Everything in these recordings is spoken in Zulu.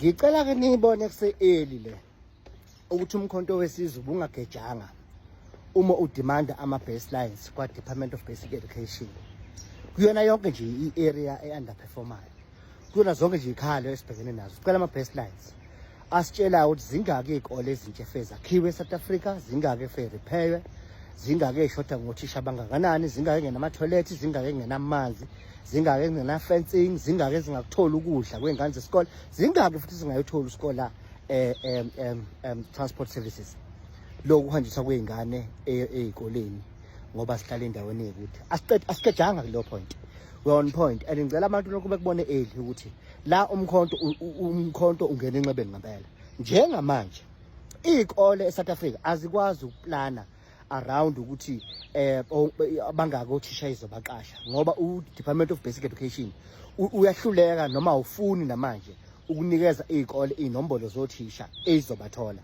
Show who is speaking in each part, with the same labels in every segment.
Speaker 1: Ngicela ke niyibone kuse-early le ukuthi uMkhonto weSizwe ubungagejanga uma udemanda ama-baselines kwa-Department of Basic Education kuyona yonke nje i-area e-underperformayo, kuyona zonke nje iy'khalo esibhekene nazo. Sicela ama-baselines asitshelayo ukuthi zingaki iy'kole ezintsha efe zakhiwe e-South Africa, zingaki efe repairwe, zingaki ey'shoda ngothisha abangakanani, zingaki engenamathoyilethi, zingaki engenamanzi, zingaki ezingena-fencing, zingaki ezingakutholi ukudla kwey'ngane zesikole, zingaki futhi zingayitholi isikole transport services, lokhu kuhanjiswa kwey'ngane ey'koleni ngoba sihlala endaweni eyikude. Asiqedanga kuleyo point, we on point, and ngicela abantu lokhu bekubone early ukuthi la umkhonto ungena enxebeni ngempela. Njengamanje iy'kole e-South Africa azikwazi ukuplana around ukuthi abangaki othisha izobaqasha ngoba u-Department of Basic Education uyahluleka noma awufuni namanje ukunikeza iy'kole iy'nombolo zothisha ezizobathola.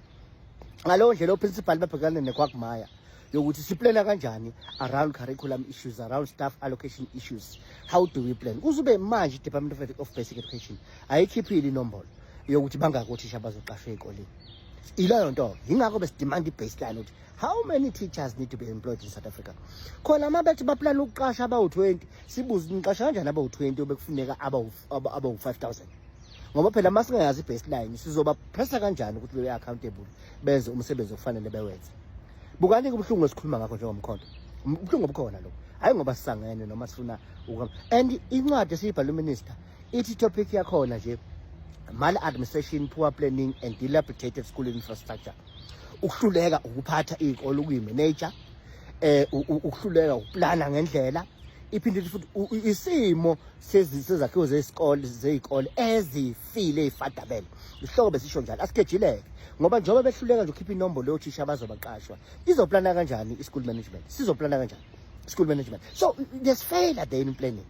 Speaker 1: Ngaleyo ndlela oprincipal babhekane nequagmire yokuthi siplana kanjani around curriculum issues, around staff allocation issues. How do we plan? Kuzube manje i-Department of Basic Education ayikhiphile inombolo yokuthi bangaki othisha abazoqashwa ey'koleni. Ileyo nto yingakho besidimanda i-baseline ukuthi how many teachers need to be employed in South Africa. Khona uma bethi baplana ukuqasha abawu-20, sibuze, niqasha kanjani abawu-20 obekufuneka abawu-5000? Ngoba phela uma singayazi i-baseline, sizobapressa kanjani ukuthi bebe accountable, benze umsebenzi okufanele bewenze? Bukani-ke ubuhlungu esikhuluma ngakho njengomkhonto, ubuhlungu obukhona lokho, hhayi ngoba sisangene noma sifuna. And incwadi esiyibhala uminister ithi topic yakhona nje maladministration, poor planning and dilapidated school infrastructure, ukuhluleka ukuphatha iy'kole, ukuyi-manage, ukuhluleka ukuplana ngendlela. Iphinde futhi isimo sezakhiwo zesikole, zey'kole ezifile, ey'fadabele. Isihloko besisho njalo. Asigejileke ngoba njengoba behluleka nje ukukhipha inombolo yothisha abazobaqashwa, izoplana kanjani i-school management? Sizoplana kanjani school management? So there's failure there in planning,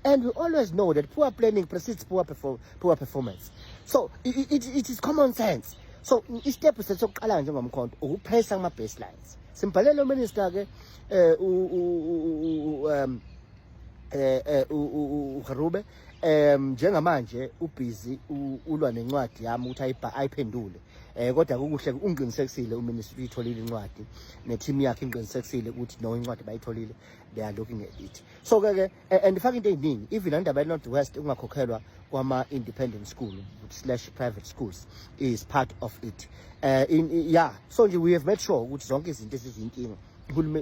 Speaker 1: and we always know that poor planning precedes poor performance. So it is common sense. So istep sethu sokuqala njengomkhonto ukupressa kuma-baselines. Simbhalele uminister ke uGarube. Njengamanje ubhizi ulwa nencwadi yami ukuthi ayiphendule, kodwa kukuhle ungiqinisekisile uminister uyitholile incwadi, neteam yakhe inqinisekisile ukuthi no, incwadi bayitholile, they are looking at it. So ke ke and ifaka into ey'ningi, even indaba ye-North West, ukungakhokhelwa kwama-independent school/private schools is part of it. Yeah, so nje we have made sure ukuthi zonke izinto ezizinkinga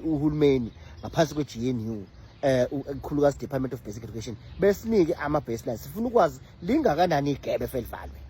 Speaker 1: uhulumeni ngaphansi kwe-GNU, ikakhulukazi Department of Basic Education, besinike ama-baselines. Sifuna ukwazi lingakanani igebe efelivalwe.